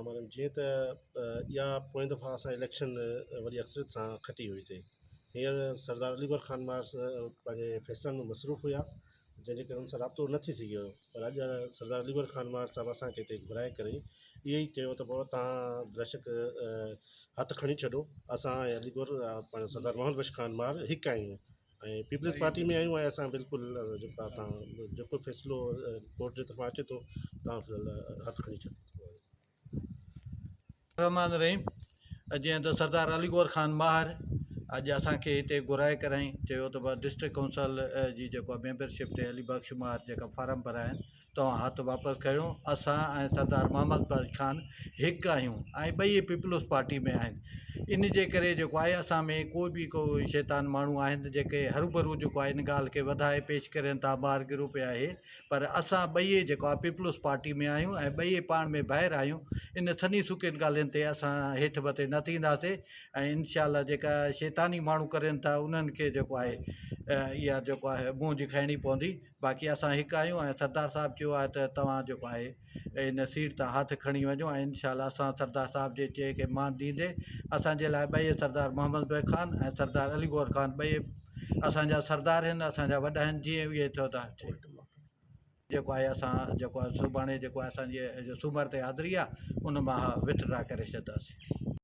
الرحمان الرحيم جيئن ته اها پوئين دفعا اسان اليڪشن وڏي اڪثريت سان کٽي هئي سي هينئر سردار علي گوهر خان مار پنهنجي فيصلن ۾ مصروف هيا جنهن جي ڪري ان سان رابطو نه ٿي سگهيو هيو پر اڄ سردار علي گوهر خان مار صاحب اسان کي هتي گهرائي ڪري اهو ئي چيو ته بابا توهان بلاشڪ هٿ کڻي ڇڏو اسان ۽ علي گوهر پنهنجو سردار محمد بخش خان مار هڪ آهيون ۽ پيپلز پارٽي ۾ آهيون ۽ اسان بلڪل جيڪو آهي تان جيڪو فيصلو ڪورٽ جي طرفان اچي ٿو تان في الحال هٿ کڻي ڇڏيو. الرحمان الرحيم جيئن ته سردار علي گوهر خان ماهر اڄ اسان کي هتي گهرائي ڪرائين چيو ته ڊسٽرڪٽ ڪائونسل جي جيڪو آهي ميمبرشپ تي علي بخش ماهر جيڪا فارم ڀرايا آهن توهان هٿ واپس کڻو، اسان ۽ سردار محمد بخش خان هڪ آهيون ۽ ٻئي پيپلز پارٽي ۾ آهن، ان جي ڪري جيڪو آهي اسان ۾ ڪو به ڪو شيطان ماڻهو آهن جيڪي هروڀرو جيڪو آهي ان ڳالهه کي وڌائي پيش ڪرين ٿا ٻاهر گروپ آهي پر اسان ٻئي جيڪو آهي پيپلز پارٽي ۾ آهيون ۽ ٻئي پاڻ ۾ ڀائر آهيون ان سنهي سڪين ڳالهين تي اسان هيٺ مٿي نه ٿينداسين ۽ انشاء الله جيڪا شيطاني ماڻهو ڪرين ٿا انهن کي جيڪو آهي اها جيڪو آهي منهن جي کائڻي پوندي. باقي اسان هڪ آهيون ۽ سردار صاحب چيو آهي ته توهان جيڪو آهي ان سيٽ تان هٿ کڻي وڃو ۽ انشاء الله اسان سردار صاحب جي چئي کي مان ڏيندي اسان جي لاء ٻئي سردار محمد بيگ خان ۽ سردار علي گوهر خان ٻئي اسان جا سردار آهن اسان جا وڏا آهن جيئن اهي چئو ٿا جيڪو آهي اسان جيڪو آهي سڀاڻي جيڪو آهي اسان جي سومر تي حاضري آهي ان مان وٿڊرا ڪري ڇڏنداسين.